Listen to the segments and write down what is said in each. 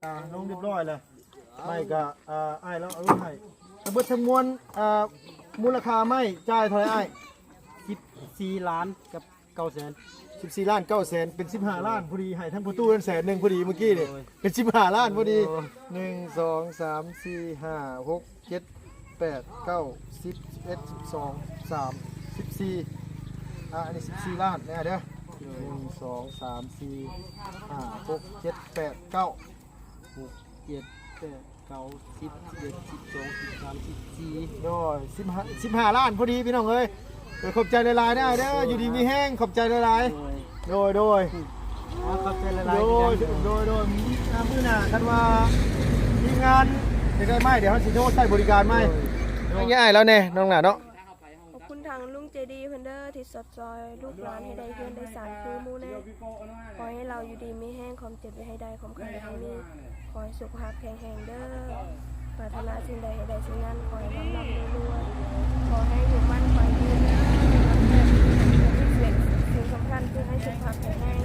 ອ່າ ລົງຮຽບຮ້ອຍແລ້ວ. ໄມ້ກະ ອ່າ ອ້າຍລາວເອົາລົງໃຫ້. ທັງເບິດທັງມວນ ອ່າ ມູນລະຄ່າໄມ້ຈ່າຍເທົ່າໃດອ້າຍ? ສິບສີ່ລ້ານກັບເກົ້າແສນ. ສິບສີ່ລ້ານເກົ້າແສນ ເປັນສິບຫ້າລ້ານພໍດີ. ໃຫ້ທັງພໍ່ຕູ້ນັ້ນແສນໜຶ່ງພໍດີເມື່ອກີ້ນີ້. ໂອ້ຍ ເປັນສິບຫ້າລ້ານພໍດີ. ໂອ້ຍ ໜຶ່ງ ສອງ ສາມ ສີ່ ຫ້າ ຫົກ ເຈັດ ແປດ ເກົ້າ ສິບ ສິບເອັດ ສິບສອງ ສິບສາມ ສິບສີ່ ອ່າ ອັນນີ້ສິບສີ່ລ້ານແນ່ເດີ. ໂດຍ ໜຶ່ງ ສອງ ສາມ ສີ່ ຫ້າ ຫົກ ເຈັດ ແປດ ເກົ້າ ຫົກ ເຈັດ ແປດ ເກົ້າ ສິບ ສິບເອັດ ສິບສອງ ສິບສາມ ສິບສີ່ ໂດຍ ສິບຫ້າ ສິບຫ້າລ້ານພໍດີພີ່ນ້ອງເອີຍ. ໂດຍ ຂອບໃຈຫຼາຍໆເດີອ້າຍເດີ. ໂດຍ ຢູ່ດີມີແຮງ ຂອບໃຈຫຼາຍໆ. ໂດຍ ໂດຍ ໂດຍ ອ່າ ຂອບໃຈຫຼາຍໆ ໂດຍ ຄືກັນ. ໂດຍ ໂດຍ ມື້ໜ້າຄັນວ່າທີມງານຢາກໄດ້ໄມ້ ດຽວເຮົາຊິໂທໃຊ້ບໍລິການໃໝ່. ໂດຍ ໃຫ້ອ້າຍລາວແນ່ນ້ອງຫຼ້າເນາະ. ຂອບຄຸນທາງລຸງໃຈດີເພິ່ນເດີ ທີ່ສອດຊ່ອຍລູກຫຼານໃຫ້ໄດ້ເຮືອນໄດ້ຊານຄືໝູ່ແນ່. ຂໍໃຫ້ລາວຢູ່ດີມີແຮງ ຄວາມເຈັບຢ່າໃຫ້ໄດ້ ຄວາມໄຂ້ຢ່າໃຫ້ມີ ຂໍໃຫ້ສຸຂະພາບແຂງແຮງເດີ. ປາດຖະໜາສິ່ງໃດໃຫ້ໄດ້ສິ່ງນັ້ນ ຂໍໃຫ້ລ່ຳໆລວຍໆ. ຂໍໃຫ້ອາຍຸໝັ້ນຂວັນຍືນເດີ. ສິ່ງສຳຄັນຄືໃຫ້ສຸຂະພາບແຂງແຮງ.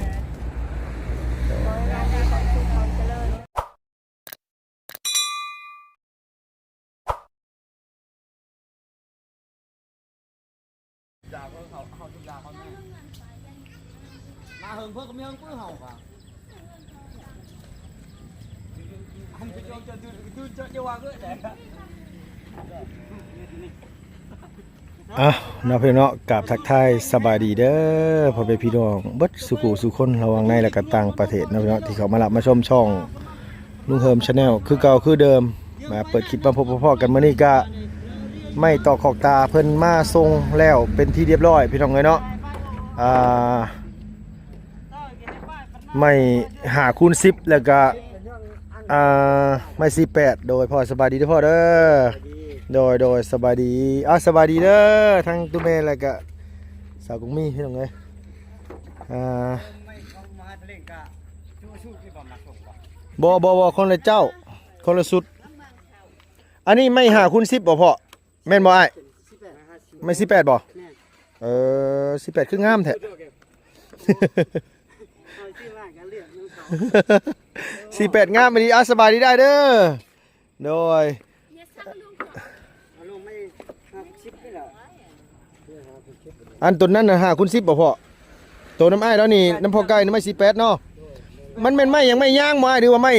ຂໍໃຫ້ລາວມີຄວາມສຸກຄວາມຈະເລີນ. ຢາກເບິ່ງເຂົາ ເຮົາຈຸດຢາເຂົາແນ່. ມາເຫິງເພິ່ນກໍມີເຫິງປຶ້ເຮົາກະ ອັນໄປຈອງຈະດື່ມດື່ມຈະວ່າເກີດແຫຼະ. ອ່ະ ເນາະ ພີ່ນ້ອງເນາະ ກາບທັກທາຍສະບາຍດີເດີ ພໍ່ແມ່ພີ່ນ້ອງເບິດສູ່ຜູ້ສູ່ຄົນ ລະຫວ່າງໃນ ແລະກະຕ່າງປະເທດເນາະ ພີ່ນ້ອງ ທີ່ເຂົ້າມາຮັບມາຊົມຊ່ອງລຸງເຮີມ Channel ຄືເກົ່າຄືເດີມ. ມາເປີດຄລິບມາພົບມາພໍ້ກັນມື້ນີ້ກະ ໄມ້ຕອກຂອກຕາເພິ່ນມາສົ່ງແລ້ວເປັນທີ່ຮຽບຮ້ອຍ ພີ່ນ້ອງເອີຍເນາະ. ອ່າ ໄມ້ຫ້າຄູນສິບ ແລ້ວກະ ອ່າ ໄມ້ສີ່ແປດ. ໂດຍ ພໍ່ສະບາຍດີເດີພໍ່ເດີ. ໂດຍ ໂດຍ ສະບາຍດີ. ອ່າ ສະບາຍດີເດີ ທັງຕູ້ແມ່ ແລ້ວກະສາວກຸງມີ ພີ່ນ້ອງເອີຍ. ອ່າ ບໍ່ ບໍ່ ບໍ່ ຄົນລະເຈົ້າ ຄົນລະຊຸດ. ອັນນີ້ໄມ້ຫ້າຄູນສິບບໍ່ພໍ່? ແມ່ນບໍ່ອ້າຍ? ໄມ້ສີ່ແປດບໍ່? ແມ່ນ. ເອີ ສີ່ແປດຄືງາມແທ້. ເອົາຊື່ມາກໍເລືອກນຳເຂົາ. ສີ່ແປດງາມອີ່ຫຼີ. ອ່າ ສະບາຍດີອ້າຍເດີ. ໂດຍ ເອົາລົງໄມ້ຫ້າສິບນີ້ແຫຼະ. ອັນຕົນນັ້ນນະ ຫ້າຄູນສິບບໍ່ພໍ່? ໂຕນຳອ້າຍລາວນີ້ ນຳພໍ່ໄກ່ນຳໄມ້ສີ່ແປດເນາະ. ມັນແມ່ນໄມ້ຫຍັງ? ໄມ້ຍາງບໍ່ອ້າຍ ຫຼືວ່າໄມ້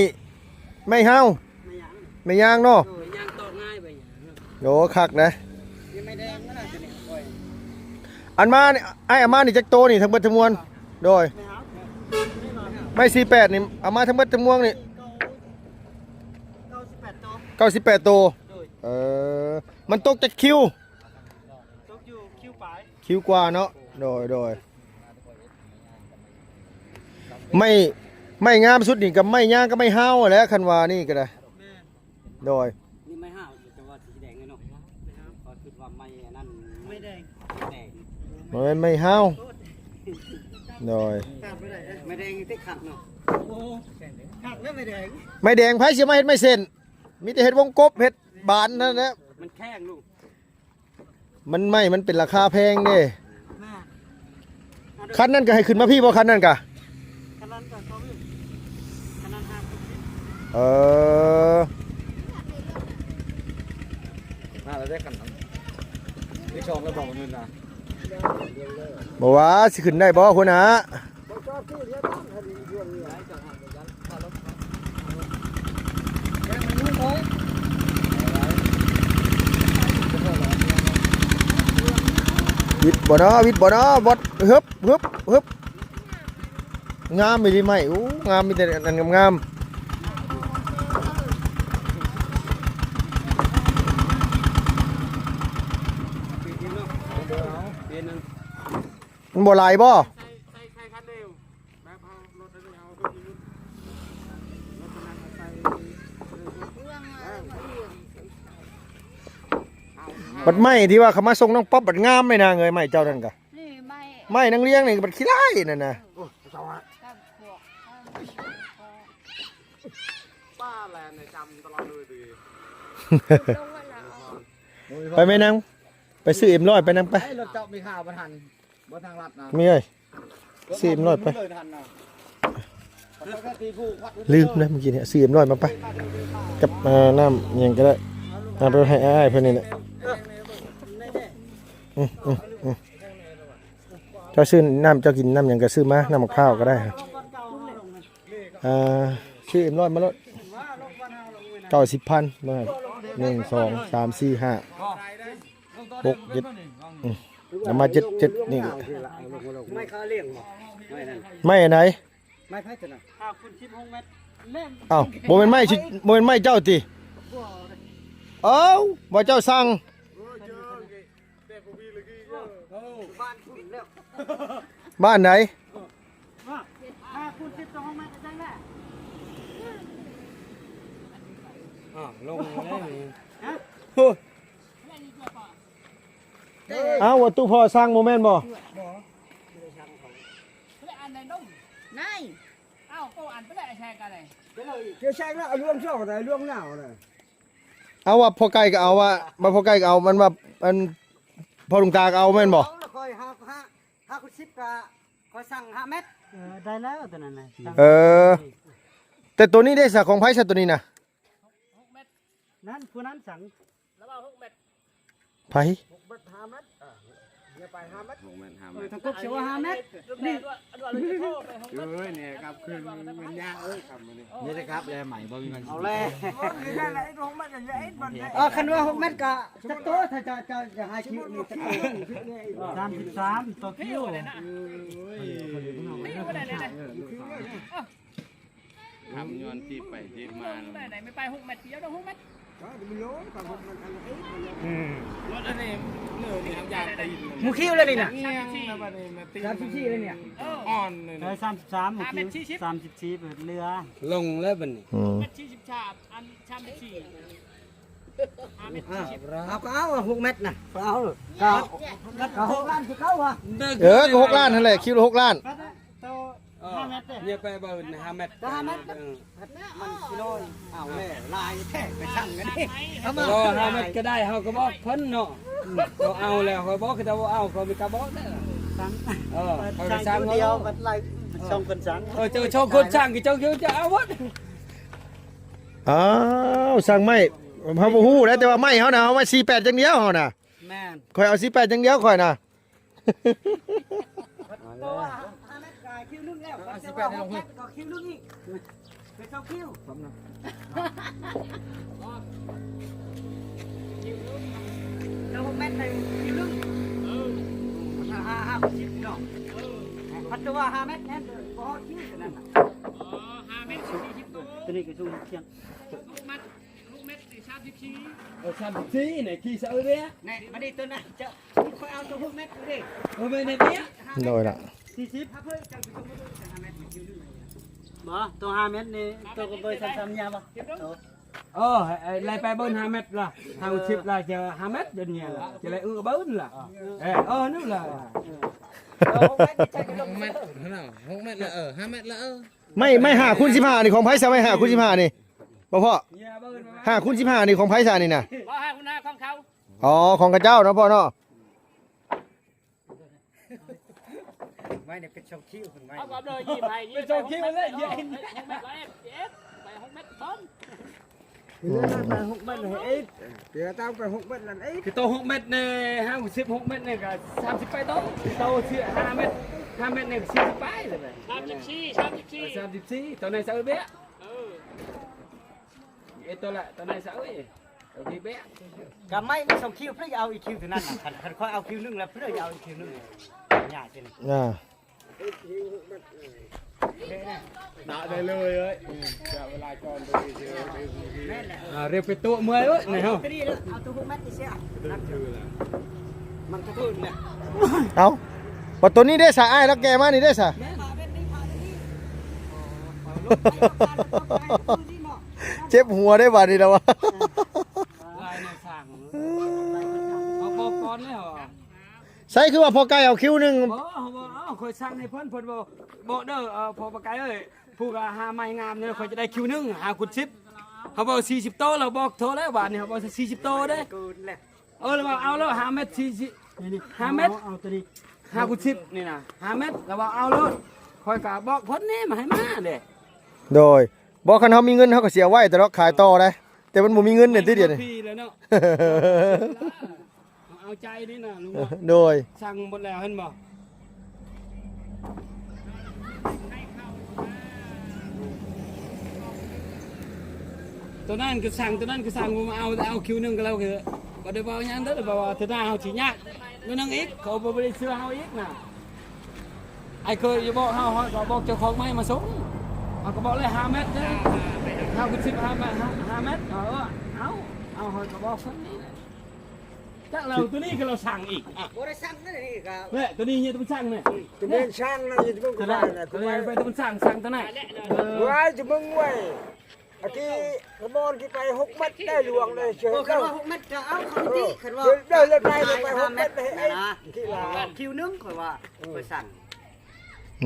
ໄມ້ຮາວ? ໄມ້ຍາງ ໄມ້ຍາງເນາະ. ໂດຍ ໄມ້ຍາງຕອກງ່າຍ ໄມ້ຍາງ. ໂອ້ ຄັກນະ. ມີໄມ້ແດງນະ ຕົວນີ້ຂ້ອຍ. ອັນມານີ້ ອ້າຍເອົາມານີ້ຈັກໂຕນີ້ ທັງເບິດທັງມວນ? ໂດຍ ໄມ້ຫ້າ ໄມ້ສີ່ແປດນີ້ ເອົາມາທັງເບິດທັງມວນນີ້ ເກົ້າສິບແປດໂຕ. ເກົ້າສິບແປດໂຕ. ໂດຍ ເອີ ມັນຕົກຈັກຄິວ? ຕົກຢູ່ຄິວປາຍ ຄິວກວ່າເນາະ. ໂດຍ ໂດຍ. ໄມ້ ໄມ້ງາມສຸດນີ້ກໍໄມ້ຍາງກັບໄມ້ຮາວຫັ້ນແຫຼະ ຄັນວ່ານີ້ກໍໄດ້. ແມ່ນ. ໂດຍ ນີ້ໄມ້ຫ້າວ ແຕ່ວ່າສີແດງເລີຍເນາະ. ຂ້ອຍຄິດວ່າໄມ້ອັນນັ້ນ ໄມ້ແດງ ໄມ້ແດງ ບໍ່ແມ່ນໄມ້ຫ້າວ. ໂດຍ ຂາດບໍ່ໄດ້ເດ້ ໄມ້ແດງນີ້ຕິດຂັດເນາະ. ໂອ້ ຂາດແລ້ວໄມ້ແດງ. ໄມ້ແດງໃຜຊິມາເຮັດໄມ້ເສັ້ນ? ມີແຕ່ເຮັດວົງກົບ ເຮັດບານນັ້ນແຫຼະ. ມັນແຂງລູກ. ມັນໄມ້ມັນເປັນລາຄາແພງເດ້. ແມ່ນ. ຄັນນັ້ນກໍໃຫ້ຂຶ້ນມາພີ້ບໍ່? ຄັນນັ້ນກະ ຄັນນັ້ນກໍເຂົ້າພີ້ ຄັນນັ້ນຫ້າສິບ. ເອີ ມາແລ້ວໄດ້ຄັນນັ້ນ ມີຊ່ອງແລ້ວບອກເງິນນະ. ບໍ່ວ່າຊິຂຶ້ນໄດ້ບໍ່ຫົວໜ້າ? ວິດບໍ່ເນາະ ວິດບໍ່ເນາະ? ວັດ ຮຶບ ຮຶບ ຮຶບ. ງາມອີ່ຫຼີໄມ້. ໂອ້ ງາມ ມີແຕ່ອັນງາມໆ. ມັນບໍ່ຫຼາຍບໍ່? ບັດໄມ້ທີ່ວ່າເຂົາມາສົ່ງນ້ອງປັອບບັດງາມແມ່ນາງເອີຍ. ໄມ້ເຈົ້ານັ້ນກະ ນີ້ໄມ້ ໄມ້ນາງລຽງນີ້ບັດຂີ້ຮ້າຍນັ້ນນະ. ໂອ້ຍ ເຈົ້າອະ ກັບພວກ ປ້າແລນໃນຈຳຕະຫຼອດເລີຍຕິ. ໄປແມ່ນາງ ໄປຊື້ເອັມຮ້ອຍໄປນຳໄປ. ເອີຍ ລົດເຈົ້າມີຄ່າບໍ່ທັນ ບໍ່ທາງລັດນະ ມີເອີຍ. ຊື້ເອັມຮ້ອຍໄປ ເລີຍທັນນະ ປະ ລືມນະ ເມື່ອກີ້ນີ້ຊື້ເອັມຮ້ອຍມາໄປ ກັບ ເອີ ນ້ຳຫຍັງກໍໄດ້ ເອົາໄປໃຫ້ອ້າຍເພິ່ນນີ້ແຫຼະ. ອືມ ອືມ ອືມ ເຈົ້າຊື້ນ້ຳ ເຈົ້າກິນນ້ຳຫຍັງກໍຊື້ມາ ນ້ຳໝາກພ້າວກໍໄດ້. ອ່າ ຊື້ເອັມຮ້ອຍມາໂລດ ເກົ້າສິບພັນ ໜຶ່ງ ສອງ ສາມ ສີ່ ຫ້າ ຫົກ ເຈັດ ອືມ ເອົາມາເຈັດ ເຈັດ ນີ້ ໄມ້ຄາລ້ຽງບໍ່? ໄມ້ນັ້ນ ໄມ້ອັນໃດ? ໄມ້ໃຜຕົວນັ້ນ? ຫ້າຄູນສິບຫົກແມັດ. ອ້າວ ບໍ່ແມ່ນໄມ້ ບໍ່ແມ່ນໄມ້ເຈົ້າຕິ? ເອົ້າ ວ່າເຈົ້າສັ່ງ ບ້ານໃດ? ຫ້າຄູນສິບສອງແມັດ ຈັ່ງແຫຼະ. ອ້າວ ລົງແລ້ວນີ້ ຮະ? ໂອ້ຍ ອ້າວ ວ່າຕູ້ພໍ່ສັ່ງບໍ່ແມ່ນບໍ່? ນາຍ ອ້າວ ໂອ້ ອັນໄປແລ້ວ ແຊກະໄລ ເຈົ້າແຊກແລ້ວ ລວງຊ່ອງໄດ ລວງໜາວໄດ. ເອົາວ່າພໍ່ໄກ່ກໍເອົາ ວ່າ ວ່າພໍ່ໄກ່ກໍເອົາ ມັນວ່າ ອັນ ພໍ່ຫຼວງຕາກໍເອົາແມ່ນບໍ່? ຂ້ອຍຫ້າ ຫ້າ ຫ້າຄູນສິບກໍຂ້ອຍສັ່ງຫ້າແມັດ. ເອີ ໄດ້ແລ້ວຕົວນັ້ນນະ. ເອີ ແຕ່ຕົວນີ້ເດ້ສະ ຂອງໃຜສະຕົວນີ້ນະ? ນັ້ນ ຜູ້ນັ້ນສັ່ງ ລະວ່າຫົກແມັດ ໃຜ? ຫົກແມັດ ຫ້າແມັດ ເອີ ຢ່າໄປຫ້າແມັດ ຫົກແມັດ ຫ້າແມັດ ເອີ ທາງກົກຊິວ່າຫ້າແມັດ ນີ້ ເອີຍ ນີ້ກັບຄືນມັນຍາກເອີຍ ຄຳນີ້ ນີ້ນະຄັບ ແລໃໝ່ບໍ່ມີມັນ ເອົາແລ ເອີ ຄັນວ່າຫົກແມັດກໍຈັກໂຕ ຖ້າເຈົ້າ ເຈົ້າຢາກຫາຄິວນີ້ຈັກໂຕ? ສາມສິບສາມຕໍ່ຄິວ ເອີຍ ທຳຍ້ອນທີ່ໄປທີ່ມາ ໄດ້ໄດ້ ໄປຫົກແມັດ ດຽວດອກ ຫົກແມັດ ອືມ ລົດອັນນີ້ເໜືອນີ້ ຢາກໄປ ໝູ່ຄິວແລ້ວນີ້ນະ ສາມສິບສີ່ແລ້ວນີ້ ອ່ອນເລີຍ ສາມສິບສາມ ໝູ່ຄິວ ສາມສິບສີ່ ເປີດເຫຼືອ ລົງແລ້ວບັດນີ້ ອືມ ແມັດສີ່ສິບສາມ ອັນ ສາມສິບສີ່ ຫ້າແມັດສີ່ສິບ ເອົາກໍເອົາ ຫົກແມັດນະ ກໍເອົາ ກໍ ກໍຫົກລ້ານຄືເກົ່າຫວາ ເອີ ກໍຫົກລ້ານຫັ້ນແຫຼະ ຄິວລະຫົກລ້ານ ໂຕ ເອີ ຫ້າແມັດເດ້ ເນຍ ໄປເບິ່ງຫ້າແມັດ ກໍຫ້າແມັດ ເອີ ມັນຊິໂລຍ ເອົາແລ້ວ ຫຼາຍແທ້ ໄປສັ່ງກັນເດ້ ເອົາມາ ໂອ້ ຫ້າແມັດກໍໄດ້ ເຮົາກໍບອກເພິ່ນເນາະ ເຂົາເອົາແລ້ວ ຂ້ອຍບອກ ເຂົາເຈົ້າບໍ່ເອົາ ຂ້ອຍມີກະບອກເດີ້ ສັ່ງ ເອີ ຂ້ອຍກໍສັ່ງ ດຽວ ເອົາ ບັດໄລ່ ສອງຄົນສັ່ງ ເອີ ເຈົ້າສອງຄົນສັ່ງ ເຈົ້າ ເຈົ້າ ເຈົ້າເອົາໝົດ ອ້າວ ສັ່ງໄມ້ ເຮົາບໍ່ຮູ້ນະ ແຕ່ວ່າໄມ້ເຮົານະ ເຮົາໄມ້ສີ່ແປດຢ່າງດຽວ ເຮົານະ ແມ່ນ ຂ້ອຍເອົາສີ່ແປດຢ່າງດຽວ ຂ້ອຍນະ ເພາະວ່າຫ້າແມັດກໍຄິວໜຶ່ງແລ້ວ ເອົາສີ່ແປດໃຫ້ລົງ ແມັດກໍຄິວໜຶ່ງອີກ ເປັນສອງຄິວ ແລ້ວຫົກແມັດໃຫ້ຄິວໜຶ່ງ ເອີ ຫ້າ ຫ້າ ຫ້າສິບເນາະ ເອີ ພັດຕົວຫ້າແມັດແມ່ນບໍ່ຮອດຄິວຕົວນັ້ນນະ ອໍ ຫ້າແມັດສີ່ສິບໂຕ ຕົວນີ້ກໍສູງຮອດຄຽງ ຫົກແມັດ ຫົກແມັດນີ້ສາມສິບສີ່ ເອີ ສາມສິບສີ່ນີ້ ຂີ່ສະເອີເດ້ ນີ້ ມານີ້ຕົວນັ້ນ ເຈົ້າ ຂ້ອຍເອົາຕົວຫົກແມັດເດ້ ເອີ ແມ່ນແທ້ ໂດຍລະ ສີ່ສິບ ບໍ່ ຕົວຫ້າແມັດນີ້ ຕົວກໍບໍ່ຊ້ຳໆຍາວບໍ່ ເອີ ໄລ່ໄປເບິ່ງຫ້າແມັດລະ ຫ້າສິບລະ ຈະຫ້າແມັດດຽວນີ້ລະ ຈະໄລ່ເອີເບິ່ງລະ ເອີ ເອີ ນັ້ນລະ ຫົກແມັດ ຫົກແມັດລະ ເອີ ຫ້າແມັດລະ ເອີ ໄມ້ ໄມ້ຫ້າຄູນສິບຫ້ານີ້ຂອງໃຜຊະ ໄມ້ຫ້າຄູນສິບຫ້ານີ້ ບໍ່ພໍ່ ຫ້າຄູນສິບຫ້ານີ້ຂອງໃຜຊະນີ້ນະ ບໍ່ ຫ້າຄູນຫ້າຂອງເຂົາ ອໍ ຂອງເຂົາເຈົ້າເນາະພໍ່ເນາະ ໄມ້ນີ້ເປັນສອງຄິວ ເອົາກໍເລີຍຍິ້ມໃຫ້ ເປັນສອງຄິວເລີຍ ເອີ ຫົກແມັດ ເອັດ ໄປຫົກແມັດ ບອມ ໄປຫົກແມັດໃຫ້ເອັດ ເດ ຕາມໄປຫົກແມັດນັ້ນເອັດ ຄືໂຕຫົກແມັດນີ້ ຫ້າສິບຫົກແມັດນີ້ກໍສາມສິບປາຍໂຕ ໂຕຫ້າແມັດ ຫ້າແມັດນີ້ກໍສີ່ສິບປາຍເລີຍ ສາມສິບສີ່ ສາມສິບສີ່ ສາມສິບສີ່ ໂຕໃນສະເອີເບຍ ເອີ ເອັດໂຕລະ ຕອນໃດສະເອີຍ ໂອເຄເບະ ກະໄມ້ມີສອງຄິວ ເພື່ອຈະເອົາອີກຄິວເທົ່ານັ້ນນະ ຄັນ ຄັນຂ້ອຍເອົາຄິວໜຶ່ງແລ້ວ ເພື່ອຈະເອົາອີກຄິວໜຶ່ງ ຍາກຈັ່ງ ອ່າ ນະໄດ້ເລີຍເອີຍ ຈະເວລາຈອນໂດຍ ແມ່ນແຫຼະ ອ່າ ເຣວໄປໂຕະເມື່ອຍເອີຍ ໃນເຮົາ ເອົາໂຕຫົກແມັດນີ້ເສຍ ມັນກະເທີນແຫຼະ ເອົ້າ ບັດໂຕນີ້ເດ້ສະ ອ້າຍລາວແກ່ມານີ້ເດ້ສະ ແມ່ນ ເຈັບຫົວໄດ້ບາດນີ້ລະວະ ລາຍໃນຊ່າງ ເຮົາບອກກ່ອນແລ້ວ ໃສຄືວ່າພໍ່ໄກ່ເອົາຄິວໜຶ່ງ ບໍ່ ເຮົາບໍ່ເອົາ ຂ້ອຍສັ່ງໃຫ້ເພິ່ນ ເພິ່ນບໍ່ ບໍ່ເດີ ເອີ ພໍ່ໄກ່ເອີຍ ຜູ້ກະຫາໄມ້ງາມນີ້ ຂ້ອຍຈະໄດ້ຄິວໜຶ່ງ ຫ້າຄູນສິບ ເຮົາບອກສີ່ສິບໂຕ ລາວບອກໂທແລ້ວ ບາດນີ້ເຮົາບອກສີ່ສິບໂຕເດ້ ເອີ ລາວວ່າເອົາແລ້ວ ຫ້າແມັດສີ່ສິບ ນີ້ໆ ຫ້າແມັດ ເອົາ ເອົາຕົວນີ້ ຫ້າຄູນສິບນີ້ນະ ຫ້າແມັດ ລາວວ່າເອົາໂລດ ຂ້ອຍກະບອກເພິ່ນນີ້ ມາໃຫ້ມາເດ້ ໂດຍ ບໍ່ ຄັນເຮົາມີເງິນເຮົາກໍຊິເອົາໄວ້ ແຕ່ລະຂາຍຕໍ່ໄດ້ ແຕ່ມັນບໍ່ມີເງິນນີ້ຕິ ດຽວນີ້ ເອົາໃຈນີ້ນະລຸງເນາະ. ໂດຍ ສັ່ງໝົດແລ້ວ ເຫັນບໍ່? ໂຕນັ້ນກໍສັ່ງ ໂຕນັ້ນກໍສັ່ງ ບໍ່ມາເອົາ ເອົາຄິວໜຶ່ງກໍແລ້ວ ກໍບໍ່ໄດ້ເວົ້າຫຍັງເດີ້ ເພາະວ່າເທື່ອໜ້າເຮົາຊິຍາກໜ້ອຍໜຶ່ງອີກ ເຂົາບໍ່ໄດ້ເຊື່ອເຮົາອີກນະ. ອ້າຍເຄີຍຢູ່ບໍ່? ເຮົາ ເຮົາກໍບອກເຈົ້າຂອງໄມ້ມາສົ່ງ ເຮົາກໍບອກເລີຍຫ້າແມັດເດີ້ ເຮົາກໍສິບຫ້າແມັດ ຫ້າ ຫ້າແມັດ ເອົາ ເອົາ ເຮົາກໍບອກເພິ່ນນີ້ແຫຼະ. ຈັກແລ້ວ ໂຕນີ້ກໍລາວສັ່ງອີກ ບໍ່ໄດ້ສັ່ງເດ້ນີ້ກໍ ແລະ ໂຕນີ້ເຮັດມັນສັ່ງແຫຼະ ໂຕແມ່ນສັ່ງນະ ຢູ່ເບິ່ງກໍໄດ້ນະ ໂຕແມ່ນໄປ ໂຕມັນສັ່ງ ສັ່ງໂຕນັ້ນ ເອີ ໄວ້ ຢູ່ເບິ່ງໄວ້ ອາ ທີ່ຂະບອນທີ່ໄປຫົກແມັດໄດ້ຫຼວງເລີຍ ເຊີ ໂອ້ ຄັນວ່າຫົກແມັດກໍເອົາເຂົາຕິ ເອີ ຄັນວ່າ ເອີ ໄດ້ ໄດ້ ໄດ້ໄປຫົກແມັດ ເອີ ນະ ທີ່ລາວ ຄິວໜຶ່ງຂ້ອຍວ່າ ເອີ ຂ້ອຍສັ່ງ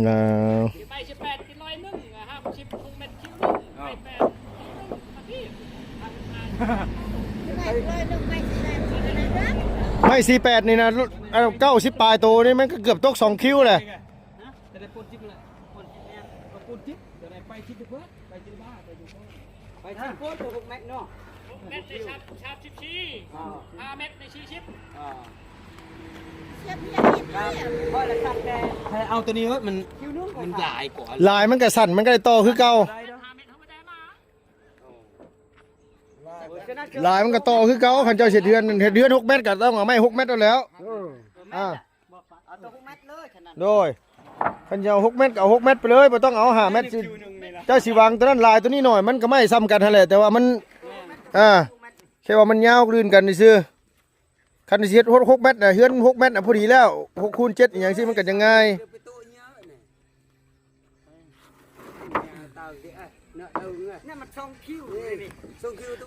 ເອີ ໄປສິບແປດກິນຮ້ອຍໜຶ່ງ ຫ້າສິບຫົກແມັດຄິວໜຶ່ງ ໄປແປດ ໄມ້ສີ່ແປດນີ້ນະ ເກົ້າສິບປາຍໂຕນີ້ ມັນກໍເກືອບຕົກສອງຄິວແຫຼະ. ໄປສິບໂພດ ໄປສິບໂພດ ໄປສິບໂພດ ຫົກແມັດເນາະ ຫົກແມັດໄດ້ສາມ ສາມສິບສີ່ ອ່າ ຫ້າແມັດໄດ້ສີ່ສິບ ອ່າ ເສຍເວລາ ຂ້ອຍລະສັ່ງແຕ່ ໃຫ້ເອົາໂຕນີ້ເວີ້ຍ ມັນ ມັນຫຼາຍກວ່າ ຫຼາຍມັນກໍສັ້ນ ມັນກໍໄດ້ຕໍ່ຄືເກົ່າ ຫຼາຍມັນກໍຕໍ່ຄືເກົ່າ ຄັນເຈົ້າເຮັດເຮືອນ ເຮັດເຮືອນຫົກແມັດກໍຕ້ອງເອົາໄມ້ຫົກແມັດເອົາແລ້ວ ເອີ ອ່າ ເອົາຕົວຫົກແມັດເລີຍ ໂດຍ ຄັນຈະເອົາຫົກແມັດກໍເອົາຫົກແມັດໄປເລີຍ ບໍ່ຕ້ອງເອົາຫ້າແມັດ ຊິ ເຈົ້າຊິວາງຕົວນັ້ນຫຼາຍຕົວນີ້ໜ້ອຍ ມັນກໍໄມ້ສ່ຳກັນຫັ້ນແຫຼະ ແຕ່ວ່າມັນ ອ່າ ແຄ່ວ່າມັນຍາວລື່ນກັນຊື່ໆ ຄັນຊິເຮັດຫົກແມັດນະ ເຮືອນຫົກແມັດນະ ພໍດີແລ້ວ ຫົກຄູນເຈັດອີ່ຫຍັງຊີ້ ມັນກໍຍັງງ່າຍ.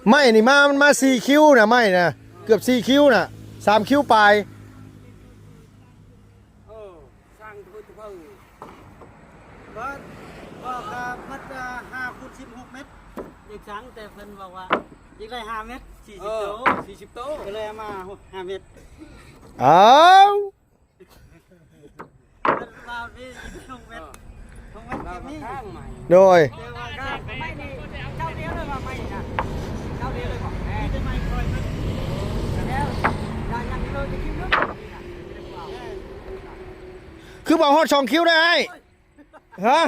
ໄມ້ນີ້ມາ ມັນມາສີ່ຄິວນະ ໄມ້ນະ ເກືອບສີ່ຄິວນະ ສາມຄິວປາຍ ເອີ ສ້າງເພິ່ນເພິ່ນ ກໍບອກວ່າມັນຈະຫ້າຄູນສິບຫົກແມັດ ຢາກສ້າງ ແຕ່ເພິ່ນບອກວ່າຢາກໄດ້ຫ້າແມັດ ສີ່ສິບໂຕ ເອີ ສີ່ສິບໂຕ ກໍເລີຍເອົາມາຫ້າແມັດ ອ້າວ ໂດຍ ຄືບໍ່ຮອດສອງຄິວໄດ້ອ້າຍ ຮະ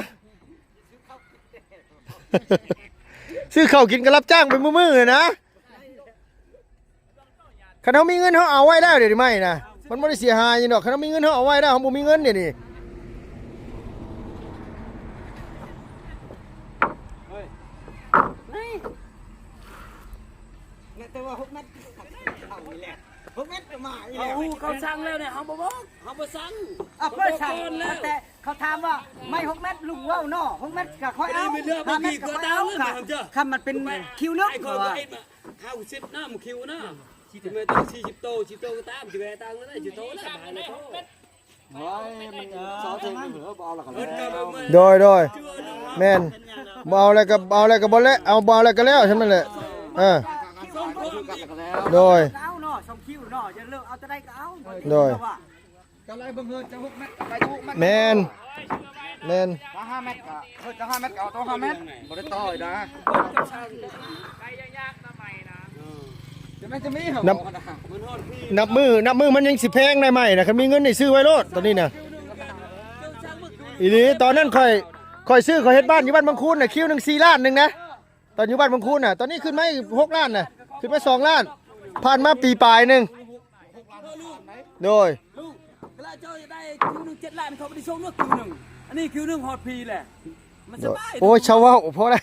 ຊື້ເຂົ້າກິນກໍຮັບຈ້າງໄປມື້ໆນະ. ຄັນເຮົາມີເງິນເຮົາເອົາໄວ້ແລ້ວ ດຽວນີ້ໄມ້ນະ ມັນບໍ່ໄດ້ເສຍຫາຍຫຍັງດອກ ຄັນເຮົາມີເງິນເຮົາເອົາໄວ້ແລ້ວ ເຮົາບໍ່ມີເງິນດຽວນີ້ ແຕ່ວ່າຫົກແມັດ ຫົກແມັດກໍມາອີກແລ້ວ ເຮົາຮູ້ເຂົາສັ່ງແລ້ວເດ້ ເຮົາບໍ່ບອກ ເຮົາບໍ່ສັ່ງ ເອົາ ເພິ່ນສັ່ງ ເຂົາແຕ່ ເຂົາຖາມວ່າໄມ້ຫົກແມັດ ລຸງເວົ້າເນາະ ຫົກແມັດກໍຂ້ອຍເອົາ ຫ້າແມັດກໍຂ້ອຍເອົາ ຄັນມັນເປັນຄິວໜຶ່ງ ເຂົາວ່າ ເຮົາສິບນຳຄິວນະ ຊິແມ່ນຕັ້ງສີ່ສິບໂຕ ສິບໂຕກໍຕາມ ຊິແມ່ນຕັ້ງນັ້ນ ສິບໂຕນະ ໂອ້ຍ ມັນຊອກເທິງເອີ ບໍ່ເອົາແລ້ວກໍແລ້ວ ໂດຍ ໂດຍ ແມ່ນ ບໍ່ເອົາແລ້ວກໍ ບໍ່ເອົາແລ້ວກໍບໍ່ແລ້ວ ເອົາ ບໍ່ເອົາແລ້ວກໍແລ້ວ ຊ່ຳນັ້ນແຫຼະ ເອີ ໂດຍ ເອົາເນາະ ສອງຄິວເນາະ ຢາກເລີກເອົາຕົວໃດກໍເອົາ ໂດຍ ເຈົ້າໄລ່ເບິ່ງເຮີ້ນ ຈະຫົກແມັດ ໄລ່ຈະຫົກແມັດ ແມ່ນ ແມ່ນ ຖ້າຫ້າແມັດກໍ ເຮີ້ນຈະຫ້າແມັດກໍເອົາໂຕຫ້າແມັດ ບໍ່ໄດ້ຕໍ່ອີກນະ ຈະແມ່ນຈະມີ ນັບ ນັບມື້ ນັບມື້ມັນຍັງຊິແພງໄດ້ໃໝ່ນະ ຄັນມີເງິນນີ້ຊື້ໄວ້ໂລດຕອນນີ້ນະ ອີ່ຫຼີ ຕອນນັ້ນຂ້ອຍ ຂ້ອຍຊື້ ຂ້ອຍເຮັດບ້ານຢູ່ບ້ານບາງຄູນນະ ຄິວໜຶ່ງສີ່ລ້ານໜຶ່ງນະ ຕອນຢູ່ບ້ານບາງຄູນນະ ຕອນນີ້ຂຶ້ນມາອີກຫົກລ້ານນະ ຂຶ້ນມາສອງລ້ານ ຜ່ານມາປີປາຍໜຶ່ງ ໂດຍ ເຈົ້າຈະໄດ້ຄິວໜຶ່ງເຈັດລ້ານ ເຂົາບໍ່ໄດ້ສົ່ງເນາະ ຄິວໜຶ່ງ ອັນນີ້ຄິວໜຶ່ງຮອດພີແຫຼະ ມັນສະບາຍ ໂອ້ຍ ຊາວເວົ້າ ພໍແລ້ວ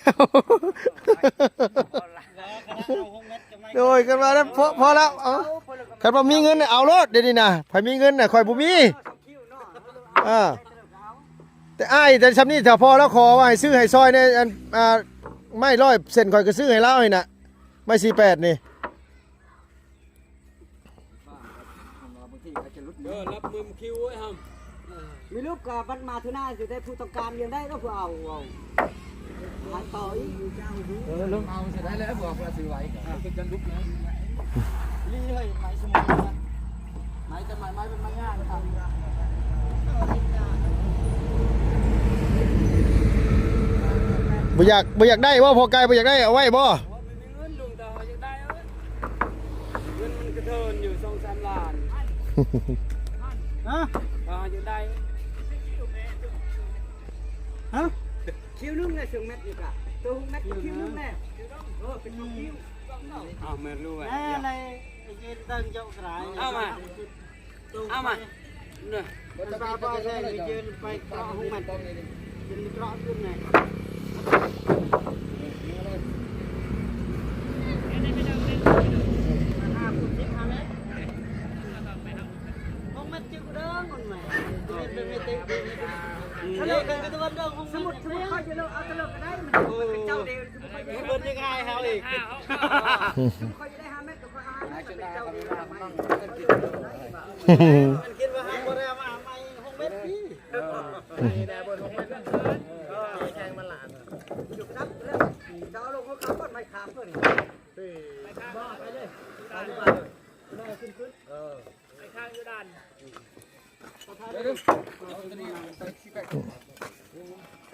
ໂດຍ ກັນວ່າແລ້ວ ພໍ ພໍແລ້ວ ເອົາ ຄັນວ່າມີເງິນເອົາໂລດ ດຽວນີ້ນະ ໃຜມີເງິນນະ ຂ້ອຍບໍ່ມີ ເອີ ແຕ່ອ້າຍ ແຕ່ຊ່ຳນີ້ ຖ້າພໍ່ລາວຂໍວ່າໃຫ້ຊື້ໃຫ້ຊ່ອຍແດ່ ອັນ ອ່າ ໄມ້ຮ້ອຍເສັ້ນ ຂ້ອຍກໍຊື້ໃຫ້ລາວນີ້ນະ ໄມ້ສີ່ແປດນີ້ ເອີ ລັບມືມາຄິວເອີຍ ມີລູກກໍບັດມາເທື່ອໜ້າຊິໄດ້ຜູ້ຕ້ອງການຮຽນໄດ້ແລ້ວ ຜູ້ເອົາ ເອົາ ຂາຍຕໍ່ອີກ ເອີ ລົງເອົາຊິໄດ້ແລ້ວ ບໍ່ວ່າຊື້ໄວ້ກໍເປັນກັນລຸກນະ ລີເຮີ້ຍ ໄມ້ສະໝຸນນະ ໄມ້ກັນໄມ້ ໄມ້ເປັນໄມ້ງາມຄັກ. ບໍ່ຢາກ ບໍ່ຢາກໄດ້ບໍ່? ພໍ່ໄກ່ບໍ່ຢາກໄດ້ ເອົາໄວ້ບໍ່? ບໍ່ມີເງິນ ລຸງ ແຕ່ເຮົາຢາກໄດ້ເອີຍ ເງິນມັນກະເທີນຢູ່ສອງສາມລ້ານ. ຮະ? ເຮົາຢາກໄດ້. ຮະ? ຄິວໜຶ່ງແຫຼະ ສອງແມັດນີ້ກະ ໂຕຫົກແມັດ ຄິວໜຶ່ງແຫຼະ. ເອີ ເປັນສອງຄິວ. ອ້າວ ແມ່ນ ຮູ້ໄວ້ ແນ່ ໃນເອເດີງເຈົ້າກະໄດ້ ເອົາມາ. ເອົາມາ ເດີ ໄປເກາະຫົກແມັດ ເປັນເກາະຂຶ້ນແນ່. ມັນຄິດວ່າເຮົາບໍ່ໄດ້ເອົາມາໃໝ່ຫົກແມັດນີ້. ໂ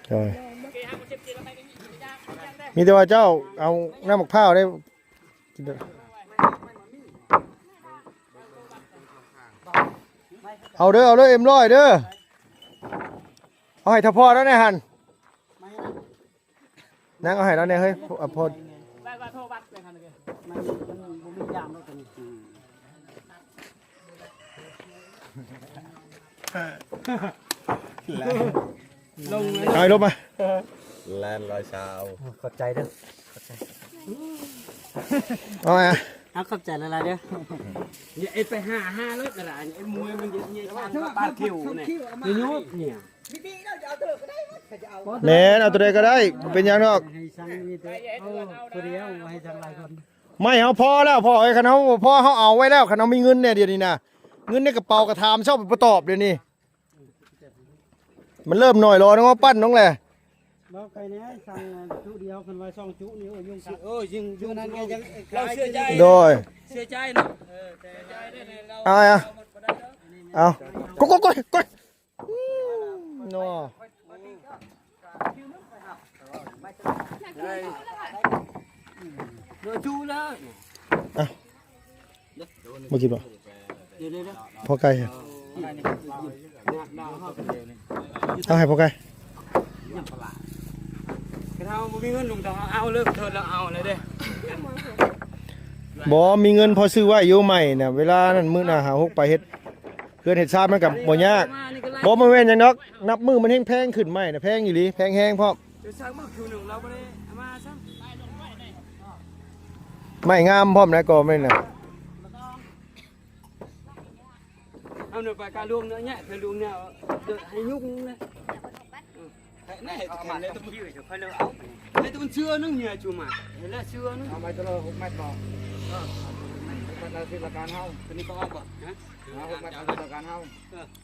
ດຍ ມີແຕ່ວ່າເຈົ້າເອົານ້ຳໝາກພ້າວໄດ້. ເອົາເດີ ເອົາເດີ ເອັມຮ້ອຍເດີ ເອົາໃຫ້ທະພໍ້ແລ້ວແນ່ຫັ້ນ. ນັ່ງເອົາໃຫ້ລາວແນ່ເຮີ້ຍ ອະ ພໍ ມັນ ມັນບໍ່ມີຢາງດອກໂຕນີ້. ລົງເລີຍ ເອົາໃຫ້ລົບມາ ແລ່ນຮ້ອຍຊາວ. ຂອບໃຈເດີ ຂອບໃຈ. ເອົາມາ ເອົາ ຂອບໃຈຫຼາຍໆເດີ. ຢ່າໄອ້ໄປຫາ ຫາເລີຍກະໄດ້ ໄອ້ມວຍມັນເຍາະແຍະ ປາດຂິວນີ້ ຢູ່ຍຸບນີ້. ແມ່ນ ເອົາໂຕໃດກະໄດ້ ບໍ່ເປັນຫຍັງດອກ. ໃຫ້ຊ່າງມີແຕ່ ໂອ້ ຜູ້ດຽວ ບໍ່ໃຫ້ຊ່າງຫຼາຍຄົນ. ໄມ້ເຮົາພໍແລ້ວ ພໍ່ເອີຍ ຄັນເຮົາບໍ່ພໍ ເຮົາເອົາໄວ້ແລ້ວ ຄັນເຮົາມີເງິນແນ່ ດຽວນີ້ນະ ເງິນໃນກະເປົາກະຖາມຊອບໄປຕອບ ດຽວນີ້ ມັນເລີ່ມໜ້ອຍລົງ ເຮົາປັ້ນລົງແຫຼະ. ເວົ້າໄກແນ່ ສັ່ງຈຸດຽວ ຄັນວ່າສອງຈຸດນີ້ ໂອ້ຍ ຍຸງກັດ ເອີ ຍິງ ເອີ ເຮົາເຊື່ອໃຈ ໂດຍ ເຊື່ອໃຈເນາະ ເອີ ເຊື່ອໃຈເດີ ເອົາ ເອົາ ກົດ ກົດ ກົດ ກົດ. ອືມ ເນາະ ເດີ ຈູແລ້ວ ອ່ະ ບໍ່ກິນບໍ່? ເດີໆໆ ພໍໄກ່ ເອົາໃຫ້ພໍໄກ່. ຄັນເຮົາບໍ່ມີເງິນ ລຸງ ຕ້ອງເອົາເລີຍ ເທີນລາວເອົາເລີຍເດ້. ບໍ່ມີເງິນພໍຊື້ໄວ້ຢູ່ໃໝ່ນະ ເວລານັ້ນມື້ໜ້າຫາຫົກໄປເຮັດ ເຮືອນເຮັດຊານມັນກະບໍ່ຍາກ. ບໍ່ ບໍ່ແມ່ນຫຍັງດອກ ນັບມື້ມັນແຮງແພງຂຶ້ນ ໄມ້ນະແພງອີ່ຫຼີ ແພງແຮງພ້ອມ. ໄມ້ງາມພ້ອມນະ ກໍແມ່ນນະ. ເອົາເນາະ ໄປກະລວງເນາະ ແຍະໄປລວງເນາະ ໃຫ້ຍຸງເລີຍ. ແນ່ ເອົາມາ ໃຫ້ແຕ່ມັນເຊື່ອໜຶ່ງ ເຮືອຈູມາ ໃຫ້ແລ້ວເຊື່ອໜຶ່ງ. ເອົາໄປຕົວລະຫົກແມັດບໍ່? ເອີ ຫົກແມັດລະສິລະການເຮົາ ຕົວນີ້ກໍອອກບໍ່? ຮະ? ເອົາຫົກແມັດລະສິລະການເຮົາ.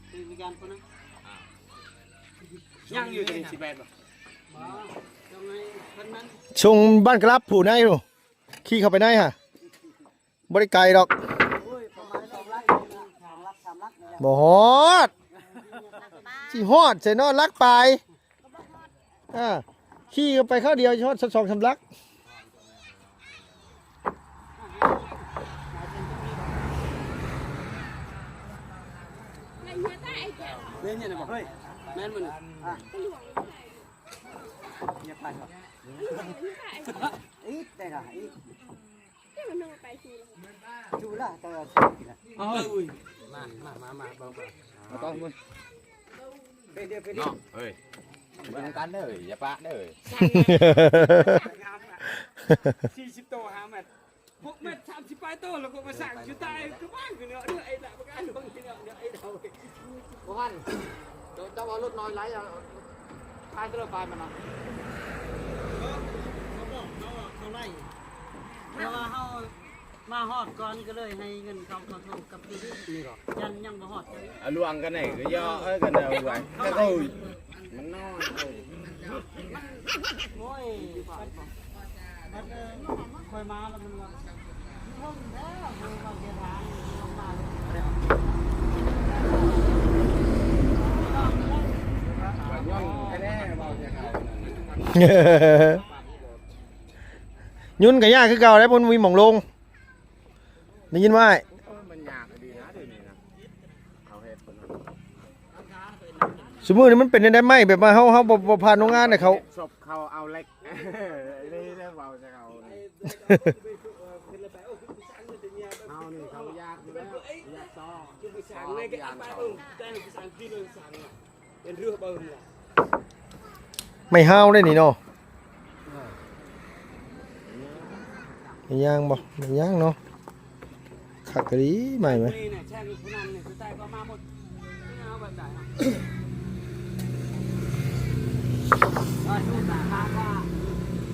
ເອີ ສິລະການຄົນນະ ຍັງຢູ່ຕົວນີ້ສິບແປດບໍ່? ບໍ່ ສົ່ງບ້ານກະລັບຜູ້ໃນພຸ້ນ ຂີ່ເຂົ້າໄປໃນຫະ. ບໍ່ໄດ້ໄກດອກ ໂອ້ຍ ປະມານສອງຫຼັກ ສອງຫຼັກ ສາມຫຼັກນີ້ແຫຼະ. ບໍ່ຮອດ ຊິຮອດໃສເນາະ ຫຼັກປາຍ. ອ່າ ຂີ່ເຂົ້າໄປຄາວດຽວຊິຮອດສອງສາມຫຼັກ. ແມ່ນບໍ່? ເຮີ້ຍ ແມ່ນບໍ່ນີ້? ອ່ະ ອີກໄດ້ລະ ອີກ. ເຈົ້າມັນໄປຊູລະ ຊູລະ ເຈົ້າເອົາຊູລະ. ເອົາ ອຸ້ຍ ມາ ມາ ມາ ມາ ເບິ່ງ ເບິ່ງ ມາຕ້ອງມື້ ເປັນເດີ ເປັນເດີ ນ້ອງເອີຍ ເບິ່ງນຳກັນເດີ ຢ່າປະເດີ. ສີ່ສິບໂຕ ຫ້າແມັດ ຫົກແມັດ ສາມສິບປາຍໂຕ ແລ້ວກໍມາສ້າງຢູ່ໃຕ້ ຄືບ້ານຢູ່ເນາະ ເດີ ໄອ້ຕາປະການ ເດີ ໄອ້ເອົາ ບໍ່ທັນ ເຈົ້າ ເຈົ້າເອົາລົດນ້ອຍໄຫຼ ເອົາ ຂາຍເທື່ອລະປາຍມັນນະ. ເຂົາບອກ ເຂົາ ເຂົາໄລ່ ແຕ່ວ່າເຮົາມາຮອດກ່ອນ ກໍເລີຍໃຫ້ເງິນເຂົາ ເຂົາໂທກັບຄືນີ້ກໍ ຍັງ ຍັງບໍ່ຮອດເລີຍ. ອາ ລວງກັນໄດ້ກໍເຍາະ ເອີ ກັນໄດ້ວ່າ ມັນນ້ອຍ ໂອ້ຍ ມັນ ມັນ ຂ້ອຍມາແລ້ວມັນວ່າ ຍ້ອນແທ້ໆ ເວົ້າແຕ່ເຂົາ ຍຸນກໍຍາກຄືເກົ່າແຫຼະ ບໍ່ມີໝ່ອງລົງ ໄດ້ຍິນບໍ່ອ້າຍ? ມັນຍາກອີ່ຫຼີນະ ດຽວນີ້ນະ ເຂົາເຮັດ ຊຸມື້ນີ້ມັນເປັນແນວໃດ ໄມ້ແບບວ່າເຮົາ ເຮົາບໍ່ ບໍ່ຜ່ານໂຮງງານໃຫ້ເຂົາ ສົບເຂົາເອົາເຫຼັກ ນີ້ໄດ້ເວົ້າໃສ່ເຂົານີ້ ເຮົານີ້ເຂົາຢາກຢູ່ແລ້ວ ຢາກຊອກ ໄມ້ຫ້າວເດ້ນີ້ເນາະ ໄມ້ຍາງບໍ່ ໄມ້ຍາງເນາະ ຄັກອີ່ຫຼີ ໄມ້ແມະ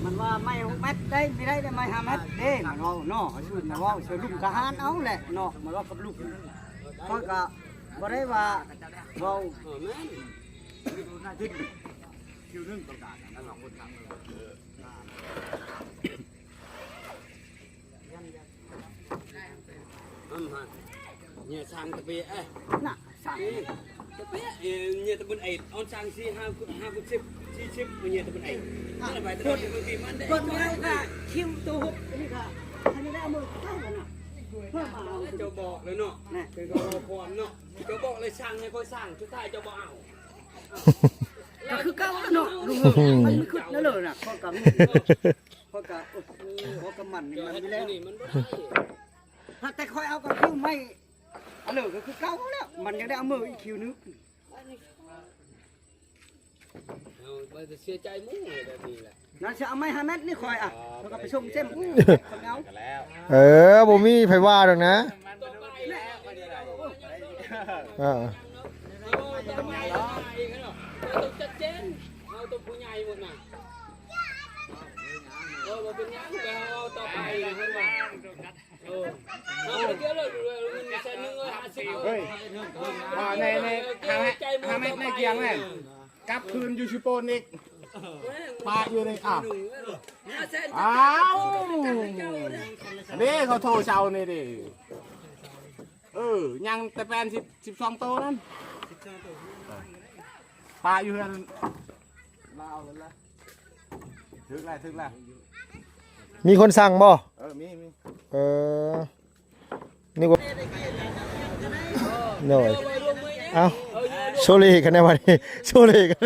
ມັນວ່າໄມ້ຫົກແມັດໄດ້ ບໍ່ໄດ້ ໄມ້ຫ້າແມັດເດ້ ມັນເວົ້າເນາະ ເຮົາຊື່ມາເວົ້າໃສ່ລຸງທະຫານເອົາແຫຼະເນາະ ມາເວົ້າກັບລຸງ ຂ້ອຍກໍບໍ່ໄດ້ວ່າເວົ້າຜິດ ຄິວໜຶ່ງຕ້ອງການນະ ສອງຄົນທຳ ເອີ ເນຍ ຊ່າງຕະເປະ ເອີ ນະ ຊ່າງ ເອີ ຕະເປະ ເອີ ເນຍ ຕະບຸນໄອ ເອົາຊ່າງສີ່ຫ້າ ຫ້າ ສິບ ສີ່ສິບ ເນຍ ຕະບຸນໄອ ອ່ະ ນັ້ນໄປຕະຫຼອດ ເບິ່ງທີ່ມັນໄດ້ ເບິ່ງໄດ້ ຄິວໂຕຫົກ ອັນນີ້ກໍໃຫ້ມັນໄດ້ເອົາມືເຈົ້ານະ ເຈົ້າບອກແລ້ວເນາະ ນະ ຄືເຂົາເວົ້າພອນເນາະ ເຈົ້າບອກແລ້ວຊ່າງໃຫ້ຂ້ອຍຊ່າງ ສຸດທ້າຍເຈົ້າບໍ່ເອົາ ກໍຄືເກົ່າເນາະ ລຸງເອີຍ ມັນຄືແນວເລີນະ ຂ້ອຍກໍ ຂ້ອຍກໍ ໂອ້ຍ ຂ້ອຍກໍໝັ້ນ ມັນຢູ່ແລ້ວ ມັນບໍ່ໄດ້ ຖ້າແຕ່ຂ້ອຍເອົາກໍຄືໄມ້ ອັນເລີກໍຄືເກົ່າແລ້ວ ມັນຍັງໄດ້ເອົາມືອີກຄິວໜຶ່ງ ເອົາໄປເສຍໃຈໝູ່ແບບນີ້ແຫຼະ ນະ ຊິເອົາໄມ້ຫ້າແມັດນີ້ຂ້ອຍ ອ່ະ ຂ້ອຍກໍໄປສົ່ງເຈັມ ຂ້ອຍເອົາ ເອີ ບໍ່ມີໃຜວ່າດອກນະ ເອີ ເອົາຕົວໃຫຍ່ໝົດນະ ເອີ ບໍ່ເປັນຫຍັງ ໄປເອົາຕໍ່ໄປ ເອີ ເອົາໄປເທື່ອລະ ເງິນແສນໜຶ່ງຮ້ອຍຫ້າສິບ ເຮີ້ຍ ວ່າໃນ ໃນ ໃນກຽງແມ່ນ ກັບຄືນຢູ່ຊິໂປນອີກ ປະຢູ່ໃນອ່າງ ອ້າວ ເດ້ ເຂົາໂທເຊົານີ້ເດ້ ເອີ ຍັງແຕ່ແປນສິບ ສິບສອງໂຕນັ້ນ ປະຢູ່ເຮືອນລາວນັ້ນລະ ຖືກແລ້ວ ຖືກແລ້ວ ມີຄົນສັ່ງບໍ່? ເອີ ມີ ມີ ເອີ ນີ້ກໍ ໂດຍ ເອົ້າ ໂຊເລກັນແດ່ບັດນີ້ ໂຊເລກັນ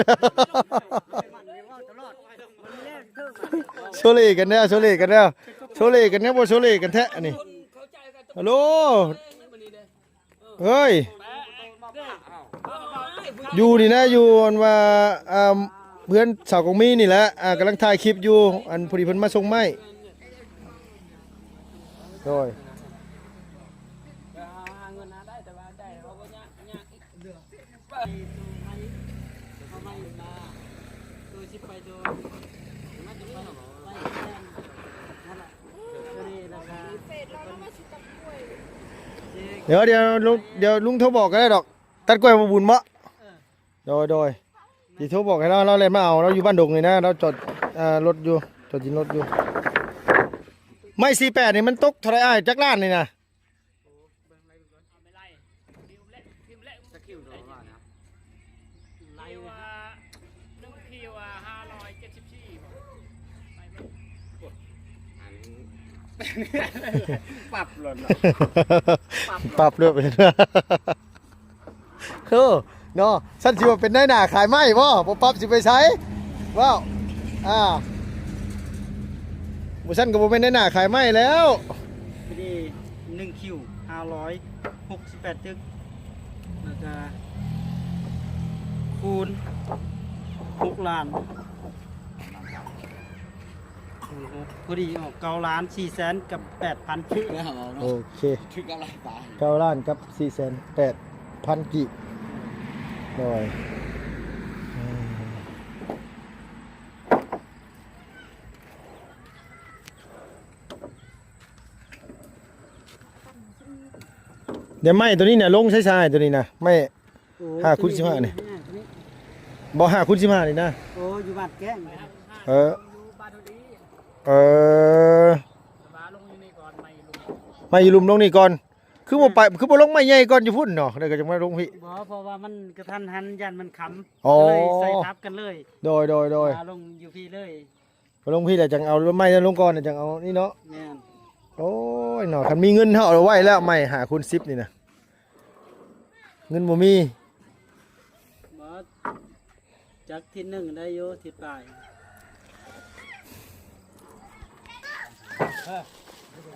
ໂຊເລກັນແດ່ ໂຊເລກັນແດ່ ໂຊເລກັນແດ່ ບໍ່ໂຊເລກັນແທ້ອັນນີ້ ຮັລໂຫຼ ເຮີ້ຍ ຢູ່ນີ້ນະ ຢູ່ອັນວ່າ ອ່າ ເຮືອນສາວກອງມີນີ້ແຫຼະ ອ່າ ກຳລັງຖ່າຍຄລິບຢູ່ ອັນ ພໍດີເພິ່ນມາສົ່ງໄມ້ ໂດຍ ດຽວ ດຽວລຸງ ດຽວລຸງໂທບອກກໍໄດ້ດອກ ຕັດກ້ວຍບໍ່ບຸນເບາະ ເອີ ໂດຍ ໂດຍ ຊິໂທບອກໃຫ້ລາວ ລາວແລ່ນມາເອົາ ລາວຢູ່ບ້ານດົງນີ້ນະ ລາວຈອດ ອ່າ ລົດຢູ່ ຈອດດິນລົດຢູ່ ໄມ້ສີ່ແປດນີ້ມັນຕົກເທົ່າໃດອ້າຍ ຈັກລ້ານນີ້ນະ? ປັບໂລດເນາະ ປັບໂລດ ປັບໂລດ ເອີ ເນາະ ຊັ້ນຊິວ່າເປັນນາຍໜ້າຂາຍໄມ້ບໍ່? ບໍ່ປັບຊິໄປໃສ? ເວົ້າ ອ່າ ບໍ່ຊັ້ນກໍບໍ່ແມ່ນນາຍໜ້າຂາຍໄມ້ແລ້ວ ພໍດີ ໜຶ່ງຄິວ ຫ້າຮ້ອຍຫົກສິບແປດຕຶກ ແລ້ວກະຄູນຫົກລ້ານ ຄູນຫົກ ພໍດີອອກເກົ້າລ້ານສີ່ແສນກັບແປດພັນ ຖືກແລ້ວເນາະ ໂອເຄ ຖືກກັບຫຼາຍປານ ເກົ້າລ້ານກັບສີ່ແສນແປດພັນກີບ ໂດຍ ດຽວໄມ້ໂຕນີ້ນະ ລົງໃຊ້ຊາຍໂຕນີ້ນະ ໄມ້ ໂອ້ ຫ້າຄູນສິບຫ້ານີ້ ໂຕນີ້ ບໍ່ ຫ້າຄູນສິບຫ້ານີ້ນະ ໂອ້ ຢູ່ບາດແກ້ງ ເອີ ເອີ ໄມ້ຢູ່ລຸ່ມລົງນີ້ກ່ອນ ຄືບໍ່ໄປ ຄືບໍ່ລົງໄມ້ໃຫຍ່ກ່ອນຢູ່ພຸ້ນເນາະ ແລ້ວກໍຈັ່ງມາລົງພີ້? ບໍ່ ເພາະວ່າມັນກະທັນຫັນ ຢ້ານມັນຄ່ຳ ອໍ ກໍເລີຍໃສ່ທັບກັນເລີຍ. ໂດຍໆໆ ມາລົງຢູ່ພີ້ເລີຍ. ມາລົງພີ້ແລ້ວຈັ່ງເອົາໄມ້ນັ້ນລົງກ່ອນ ຈັ່ງເອົານີ້ເນາະ. ແມ່ນ. ໂອ້ຍເນາະ ຄັນມີເງິນເຮົາເອົາໄວ້ແລ້ວ ໄມ້ຫ້າຄູນສິບນີ້ນະ ເງິນບໍ່ມີ. ບໍ່ ຈັກທິດໜຶ່ງໄດ້ຢູ່ ທິດປາຍ. ເອີ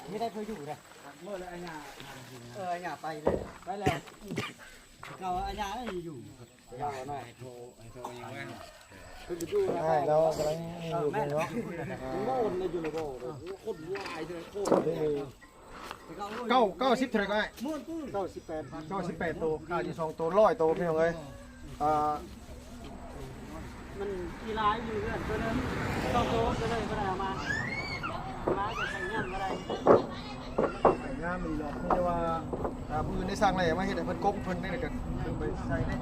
ມີໄດ້ເພື່ອຢູ່ເດ້. ເມື່ອແລ້ວອາຍາ ເອີ ອາຍາໄປເລີຍ ໄປແລ້ວ. ເຂົາອາຍາຢູ່ ເຂົາເນາະ ໃຫ້ໂທ ໃຫ້ໂທຢູ່ແມ່ນ ເພິ່ນໄປຢູ່ ອ້າຍລາວກຳລັງຢູ່ເນາະ. ມັນບໍ່ອົນໄດ້ຢູ່ໃນບໍ່ ຄົນຫຼາຍເດີ ຄົນ. ເກົ້າ ເກົ້າສິບເທົ່າໃດກໍອ້າຍ? ເກົ້າສິບແປດ ເກົ້າສິບແປດໂຕ ຂາຍຢູ່ສອງໂຕ ຮ້ອຍໂຕ ພີ່ນ້ອງເອີຍ. ອ່າ ມັນອີຫຼາຍຢູ່ເຮືອນໂຕໜຶ່ງ ສອງໂຕ ກໍເລີຍບໍ່ໄດ້ເອົາມາ ມາກໍໃຊ້ງານບໍ່ໄດ້. ໃຊ້ງານບໍ່ໄດ້ດອກ ມີແຕ່ວ່າ ອ່າ ຜູ້ອື່ນໄດ້ສັ່ງແລ້ວ ມາເຮັດໃຫ້ເພິ່ນກົກເພິ່ນນີ້ ແລ້ວກໍເພິ່ນໄປໃສ່ເດ້.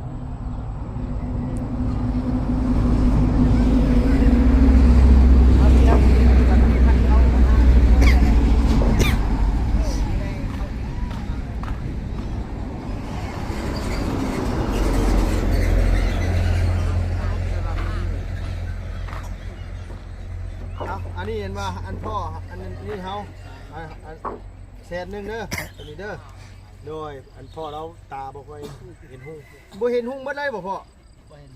ເອົາ ອັນນີ້ເຫັນວ່າ ອັນພໍ່ ອັນນີ້ເຮົາ ອ່າ ອັນ ແສນໜຶ່ງເດີ ຕົວນີ້ເດີ. ໂດຍ ອັນພໍ່ລາວຕາບໍ່ຄ່ອຍເຫັນຮຸ່ງ ບໍ່ເຫັນຮຸ່ງເບິດເລີຍບໍ່ພໍ່? ບໍ່ເຫັນ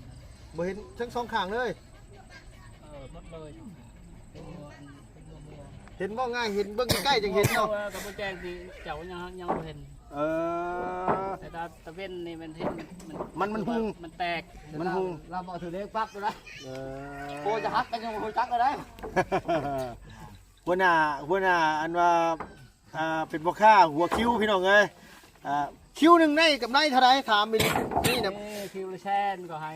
ບໍ່ເຫັນທັງສອງຂ້າງເລີຍ. ເອີ ໝົດເລີຍ ເຫັນບໍ່ ເຫັນບໍ່ ເຫັນບໍ່ງ່າຍ ເຫັນເບິ່ງໃກ້ໆ ຈັ່ງເຫັນເນາະ. ກໍບໍ່ແຈ້ງຕິ ເຈົ້າຍັງ ຍັງບໍ່ເຫັນ. ເອີ ແຕ່ຕາ ຕາເວັນນີ້ມັນເຫັນ ມັນ ມັນ ມັນຮຸ່ງ ມັນແຕກ ມັນຮຸ່ງ ລາວບໍ່ຖືເລກປັບລະ. ເອີ ໂອ້ ຈະຫັກກໍຍັງບໍ່ຮູ້ຈັກລະໄດ໋. ຫົວໜ້າ ຫົວໜ້າ ອັນວ່າ ອ່າ ເປັນພໍ່ຄ້າຫົວຄິວ ພີ່ນ້ອງເອີຍ. ອ່າ ຄິວໜຶ່ງໄດ້ກຳໄລເທົ່າໃດ? ຖາມອີ່ຫຼີນີ້ນະ. ເອີ ຄິວລະແສນກໍໃຫ້.